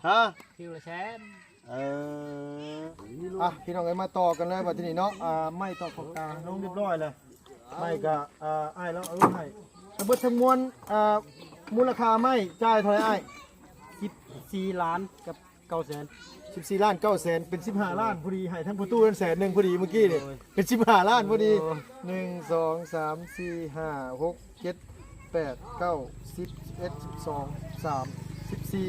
ຮະ? ຄິວລະແສນ. ເອີ ອ່ະ ພີ່ນ້ອງເອີຍ ມາຕໍ່ກັນເລີຍບັດທີນີ້ເນາະ. ອ່າ ໄມ້ຕອກຂອບຕາລົງຮຽບຮ້ອຍແລ້ວ ໄມ້ກະ ອ່າ ອ້າຍລາວເອົາລົງໃຫ້. ທັງເບິດທັງມວນ ອ່າ ມູນລະຄ່າໄມ້ຈ່າຍເທົ່າໃດອ້າຍ? ສິບສີ່ລ້ານກັບເກົ້າແສນ. ສິບສີ່ລ້ານເກົ້າແສນ ເປັນສິບຫ້າລ້ານພໍດີ ໃຫ້ທັງພໍ່ຕູ້ນັ້ນແສນໜຶ່ງພໍດີ ມື້ກີ້ນີ້ ໂອ້ຍ ເປັນສິບຫ້າລ້ານພໍດີ. ໂອ້ຍ ໜຶ່ງ ສອງ ສາມ ສີ່ ຫ້າ ຫົກ ເຈັດ ແປດ ເກົ້າ ສິບ ສິບເອັດ ສິບສອງ ສິບສາມ ສິບສີ່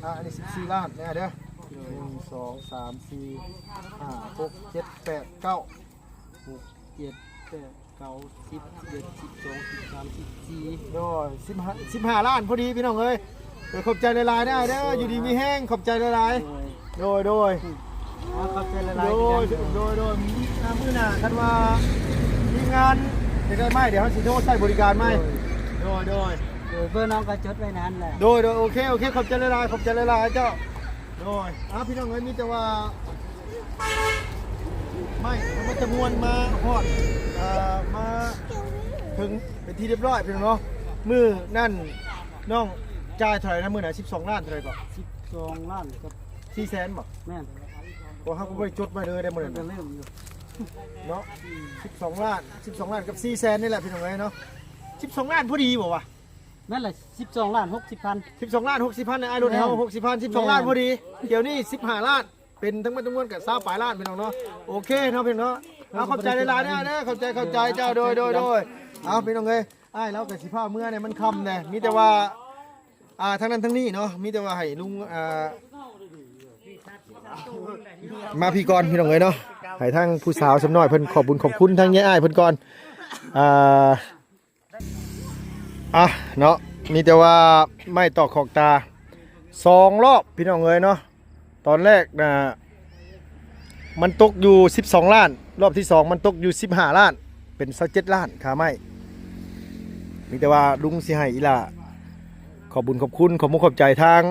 ອ່າ ອັນນີ້ສິບສີ່ລ້ານແນ່ເດີ. ໂດຍ ໜຶ່ງ ສອງ ສາມ ສີ່ ຫ້າ ຫົກ ເຈັດ ແປດ ເກົ້າ ຫົກ ເຈັດ ແປດ ເກົ້າ ສິບ ສິບເອັດ ສິບສອງ ສິບສາມ ສິບສີ່ ໂດຍ ສິບຫ້າ ສິບຫ້າລ້ານພໍດີ ພີ່ນ້ອງເອີຍ. ເອີ ຂອບໃຈຫຼາຍໆ ເດີ ເອີ ຢູ່ດີມີແຮງ ຂອບໃຈຫຼາຍໆ. ໂດຍ ໂດຍ ໂດຍ ອ່າ ຂອບໃຈຫຼາຍໆ ໂດຍ ຄືກັນ ໂດຍ ໂດຍ ອ່າ ມື້ໜ້າຄັນວ່າມີງານຢາກໄດ້ໄມ້ ດຽວເຮົາຊິໂທໃຊ້ບໍລິການໃໝ່. ໂດຍ ໂດຍ ໂດຍ ເບີນ້ອງກໍຈົດໄວ້ໃນຫັ້ນແຫຼະ. ໂດຍ ໂດຍ ໂອເຄ ໂອເຄ ຂອບໃຈຫຼາຍໆ ຂອບໃຈຫຼາຍໆ ເຈົ້າ. ໂດຍ ອ່າ ພີ່ນ້ອງເອີຍ ມີແຕ່ວ່າໄມ້ທັງໝົດທັງມວນມາຮອດ ເອີ ມາເຖິງເປັນທີ່ຮຽບຮ້ອຍ ພີ່ນ້ອງເນາະ. ມື້ນັ້ນນ້ອງຈ່າຍເທົ່າໃດນະ? ມື້ນັ້ນສິບສອງລ້ານເທົ່າໃດກໍ? ສິບສອງລ້ານກັບສີ່ແສນບໍ່? ແມ່ນ. ໂອ້ ເຮົາກໍບໍ່ໄດ້ຈົດມາເລີຍໄດ໋ມື້ນັ້ນ ກໍເລີ່ມຢູ່ເນາະ. ສິບສອງລ້ານ ສິບສອງລ້ານກັບສີ່ແສນນີ້ແຫຼະ ພີ່ນ້ອງເອີຍເນາະ. ສິບສອງລ້ານພໍດີບໍ່ວະ? ແມ່ນແຫຼະ ສິບສອງລ້ານຫົກສິບພັນ. ສິບສອງລ້ານຫົກສິບພັນ ອ້າຍລົດໃຫ້ເຮົາ ແມ່ນ ຫົກສິບພັນ ສິບສອງລ້ານ ແມ່ນ ພໍດີ. ດຽວນີ້ສິບຫ້າລ້ານ ເປັນທັງໝົດທັງມວນກໍຊາວປາຍລ້ານ ພີ່ນ້ອງເນາະ. ໂອເຄເນາະ ພີ່ນ້ອງເນາະ. ເອົາ ຂອບໃຈຫຼາຍໆເດີ ຂອບໃຈ ຂອບໃຈເຈົ້າ. ໂດຍ ໂດຍ ໂດຍ ເອົາ ພີ່ນ້ອງເອີຍ ອ້າຍລາວກໍຊິພາເມືອແດ່ ມັນຄ່ຳແດ່. ມີແຕ່ວ່າ ອ່າ ທາງນັ້ນທາງນີ້ເນາະ ມີແຕ່ວ່າໃຫ້ລຸງ ອ່າ ມາພີ້ກ່ອນ ພີ່ນ້ອງເອີຍເນາະ. ໃຫ້ທາງຜູ້ສາວສ່ຳນ້ອຍເພິ່ນຂອບບຸນຂອບຄຸນທາງຍາຍອ້າຍເພິ່ນກ່ອນ ອ່າ ອ່ະເນາະ ມີແຕ່ວ່າໄມ້ຕອກຂອກຕາສອງລອບ ພີ່ນ້ອງເອີຍເນາະ. ຕອນແລກນະ ມັນຕົກຢູ່ສິບສອງລ້ານ ລອບທີສອງມັນຕົກຢູ່ສິບຫ້າລ້ານ ເປັນຊາວເຈັດລ້ານຄ່າໄມ້. ມີແຕ່ວ່າລຸງຊິໃຫ້ອີ່ຫຼ້າ ຂອບບຸນຂອບຄຸນ ຂອບມຸກຂອບໃຈທາງ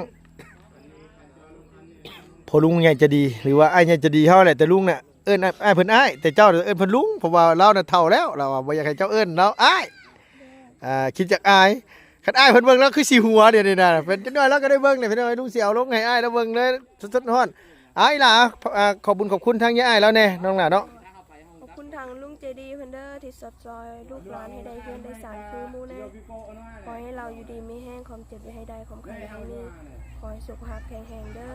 ພໍ່ລຸງໃຫຍ່ໃຈດີ ຫຼືວ່າອ້າຍໃຫຍ່ໃຈດີເຮົາແຫຼະ. ແຕ່ລຸງນະ ເອີ້ນອ້າຍເພິ່ນອ້າຍ ແຕ່ເຈົ້າເອີ້ນເພິ່ນລຸງ ເພາະວ່າລາວນະເຖົ້າແລ້ວ ລາວວ່າບໍ່ຢາກໃຫ້ເຈົ້າເອີ້ນລາວອ້າຍ. ອ່າ ຄິດຢາກອາຍ ຄັນອ້າຍເພິ່ນເບິ່ງແລ້ວຄືຊິຫົວດຽວນີ້ນະ. ເປັນຈັກໜ້ອຍລາວກໍໄດ້ເບິ່ງແຫຼະ ພີ່ນ້ອງ. ລຸງຊິເອົາລົງໃຫ້ອ້າຍລາວເບິ່ງເລີຍສົດໆຮ້ອນ. ອ້າຍຫຼ້າ ອ່າ ຂອບບຸນຂອບຄຸນທາງຍາຍອ້າຍລາວແດ່ ນ້ອງຫຼ້າເນາະ. ຂອບຄຸນທາງລຸງໃຈດີເພິ່ນເດີ ທີ່ສອດຊ່ອຍລູກຫຼານໃຫ້ໄດ້ເຮືອນໄດ້ຊານຄືໝູ່ແດ່. ຂໍໃຫ້ລາວຢູ່ດີມີແຮງ ຄວາມເຈັບຢ່າໃຫ້ໄດ້ ຄວາມໄຂ້ຢ່າໃຫ້ມີ. ຂໍໃຫ້ສຸຂະພາບແຂງແຮງເດີ.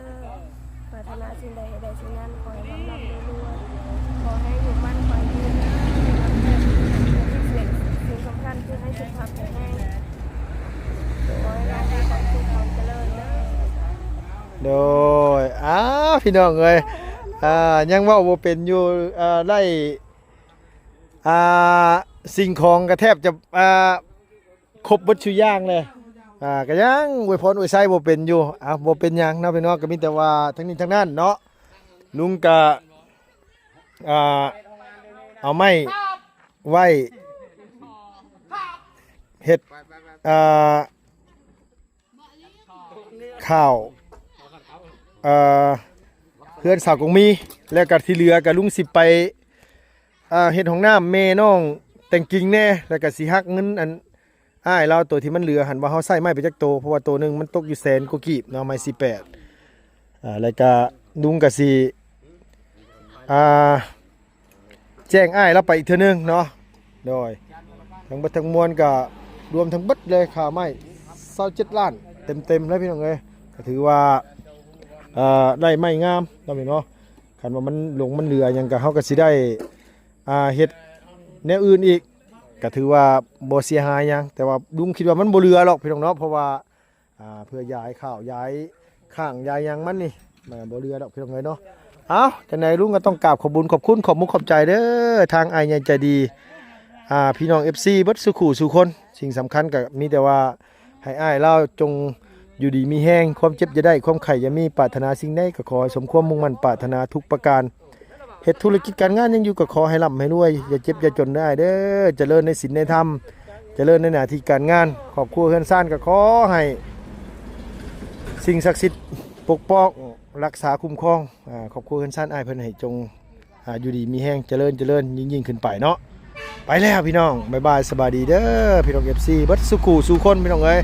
ປາດຖະໜາສິ່ງໃດໃຫ້ໄດ້ສິ່ງນັ້ນ. ຂໍໃຫ້ລ່ຳໆລວຍໆ. ຂໍໃຫ້ອາຍຸໝັ້ນຂວັນຍືນເດີ. ສິ່ງສຳຄັນຄືໃຫ້ສຸ ພີ່ນ້ອງເອີຍ ອ່າ ຍັງເວົ້າບໍ່ເປັນຢູ່ ອ່າ ໄດ້ ອ່າ ສິ່ງຂອງກໍແທບຈະ ອ່າ ຄົບເບິດຊຸຢ່າງເລີຍ ອ່າ ກໍຍັງອວຍພອນອວຍໄຊບໍ່ເປັນຢູ່. ອ່າ ບໍ່ເປັນຫຍັງເນາະພີ່ນ້ອງ ກໍມີແຕ່ວ່າທັງນີ້ທັງນັ້ນເນາະ ລຸງກະ ອ່າ ເອົາໄມ້ໄວ້ເຮັດ ອ່າ ຂ້າວ ເອີ ເຮືອນສາວກົງມີ ແລ້ວກໍທີ່ເຫຼືອກໍລຸງຊິໄປ ອ່າ ເຮັດຫ້ອງນ້ຳແມ່ນ້ອງແຕ່ງກິ່ງແດ່ ແລ້ວກໍຊິຫັກເງິນອັນ ອ້າຍລາວໂຕທີ່ມັນເຫຼືອຫັ້ນ ວ່າເຮົາໃຊ້ໄມ້ໄປຈັກໂຕ ເພາະວ່າໂຕໜຶ່ງມັນຕົກຢູ່ແສນກວ່າກີບເນາະ ໄມ້ສີ່ແປດ ອ່າ ແລ້ວກະລຸງກະຊິ ອ່າ ແຈ້ງອ້າຍລາວໄປອີກເທື່ອໜຶ່ງເນາະ. ໂດຍ ທັງເບິດທັງມວນກະລວມທັງເບິດເລີຍ ຄ່າໄມ້ຊາວເຈັດລ້ານເຕັມໆເລີຍພີ່ນ້ອງເອີຍ ກະຖືວ່າ ເອີ ໄດ້ໄມ້ງາມເນາະ ແມ່ນບໍ່? ຄັນວ່າມັນຫຼົງມັນເຫຼືອຫຍັງກະ ເຮົາກະຊິໄດ້ ອ່າ ເຮັດແນວອື່ນອີກ ກະຖືວ່າບໍ່ເສຍຫາຍຫຍັງ ແຕ່ວ່າລຸງຄິດວ່າມັນບໍ່ເຫຼືອດອກພີ່ນ້ອງເນາະ ເພາະວ່າ ອ່າ ເພື່ອຢາຍຂ້າວ ຢາຍຂ້າງ ຢາຍຫຍັງມັນນີ້ ມັນບໍ່ເຫຼືອດອກພີ່ນ້ອງເອີຍເນາະ. ເອົ້າ ຈັ່ງໃດລຸງກໍຕ້ອງກາບຂອບບຸນຂອບຄຸນ ຂອບມຸກຂອບໃຈເດີ ທາງອ້າຍໃຫຍ່ໃຈດີ ອ່າ ພີ່ນ້ອງເອັຟຊີເບິດສູ່ຄູ່ສູ່ຄົນ. ສິ່ງສຳຄັນກໍມີແຕ່ວ່າ ໃຫ້ອ້າຍລາວຈົ່ງຢູ່ດີມີແຮງ ຄວາມເຈັບຢ່າໄດ້ ຄວາມໄຂ້ຢ່າມີ ປາດຖະໜາສິ່ງໃດກໍຂໍໃຫ້ສົມຄວາມມຸ່ງໝັ້ນປາດຖະໜາທຸກປະການ. ເຮັດທຸລະກິດການງານຫຍັງຢູ່ກໍຂໍໃຫ້ລ່ຳໃຫ້ລວຍ ຢ່າເຈັບຢ່າຈົນເດີອ້າຍເດີ ຈະເລີນໃນສິນໃນທຳ ຈະເລີນໃນໜ້າທີ່ການງານ ຄອບຄົວເຮືອນຊານກໍຂໍໃຫ້ສິ່ງສັກສິດປົກປ້ອງ ລັກສາຄຸ້ມຄອງ ອ່າ ຄອບຄົວເຮືອນຊານອ້າຍເພິ່ນໃຫ້ຈົ່ງ ອ່າ ຢູ່ດີມີແຮງ ຈະເລີນ ຈະເລີນຍິ່ງໆຂຶ້ນໄປເນາະ. ໄປແລ້ວພີ່ນ້ອງ ບາຍບາຍ ສະບາຍດີເດີ ພີ່ນ້ອງເອັຟຊີເບິດສູ່ຄູ່ສູ່ຄົນ ພີ່ນ້ອງເອີຍ.